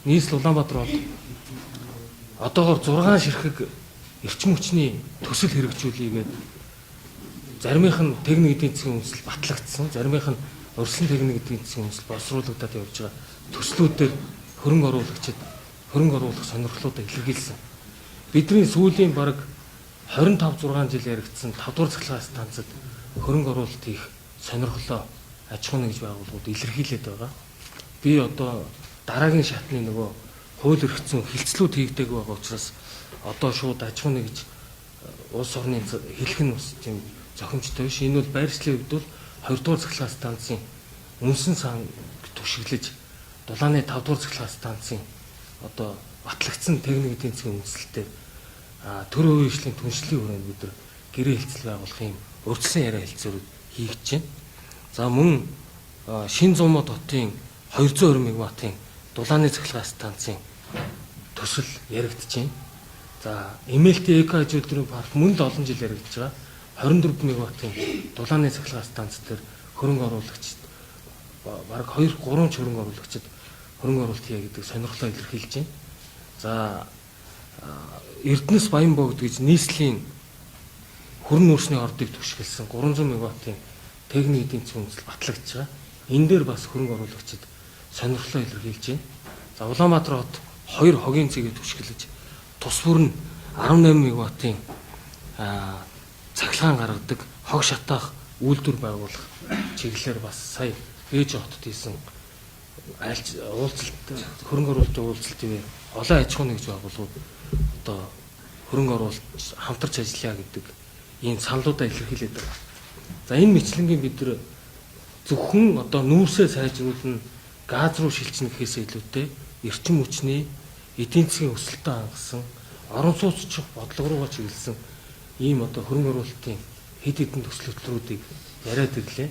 Нийслэл Улаанбаатар бол одоогоор 6 ширхэг эрчим хүчний төсөл хэрэгжүүлээгээд заримынх нь техник эдийн засгийн үндэслэл батлагдсан, заримынх нь урьдчилан техник эдийн засгийн үндэслэл боловсруулагдаад явж байгаа төслүүдээр хөрөнгө оруулагчид хөрөнгө оруулах сонирхлуудаа илэрхийлсэн. Бидний сүүлийн бараг 25 6 жил яригдсан 5 дугаар цахилгаан станцад хөрөнгө оруулалт хийх сонирхлоо аж ахуйн нэгж байгууллагууд илэрхийлээд байгаа. Би одоо дараагийн шатны нөгөө хууль эрх зүйн хилцлүүд хийгдэг байгаа учраас одоо шууд аж ахуйн нэгж улс орны хэлэх нь бас тийм зохимжтой биш. Энэ бол байршлын хувьд бол 2 дугаар цахилгаан станцын үнсэн сан түшиглэж дулааны 5 дугаар цахилгаан станцын одоо батлагдсан техник эдийн засгийн үндэслэлээр төр хувийн хвшлийн түншлэлийн хүрээнд бид нар гэрээ хэлцэл байгуулах юм урьдчилан яриа хэлцээрүүд хийгдэж байна. За мөн Шинэ Зуумад хотын 220 мегаваттын дулааны цахилгаан станцын төсөл яригдж байна. За MLT эко аж үйлдвэрийн парк мөн л олон жил яригдж байгаа. 24 мегаваттын дулааны цахилгаан станц дээр хөрөнгө оруулагчид бараг 2 3 ч хөрөнгө оруулагчид хөрөнгө оруулалт хийе гэдэг сонирхлоо илэрхийлж байна. За Эрдэнэс Баян богд гэж нийслэлийн хүрэн нүүрсний ордыг түшгэлсэн 300 мегаваттын техник эдийн засгийн үндэслэл батлагдж байгаа. Энэ дээр бас хөрөнгө оруулагчид сонирхлоо илэрхийлж байна. За Улаанбаатар хот 2 хогийн цэгээ түшгэлж тус бүр нь 18 мегаваттын цахилгаан гаргадаг хог шатаах үйлдвэр байгуулах чиглэлээр бас сая Ээж хотод хийсэн айлч уулзалт хөрөнгө оруулалтын уулзалт ивэ олон аж ахуйн нэгж байгууллагууд одоо хөрөнгө оруулалт хамтарч ажиллая гэдэг ийм саналуудаа илэрхийлээд байгаа. За энэ мэтлэнгийн бид нар зөвхөн одоо нүүрсээ сайжруулна, газ руу шилжинэ гэхээсээ илүүтэй эрчим хүчний эдийн засгийн өсөлтөд хангасан орон сууцчих бодлого руугаа чиглэсэн ийм одоо хөрөнгө оруулалтын хэд хэдэн төсөл хөтөлбөрүүдийг яриад ирлээ.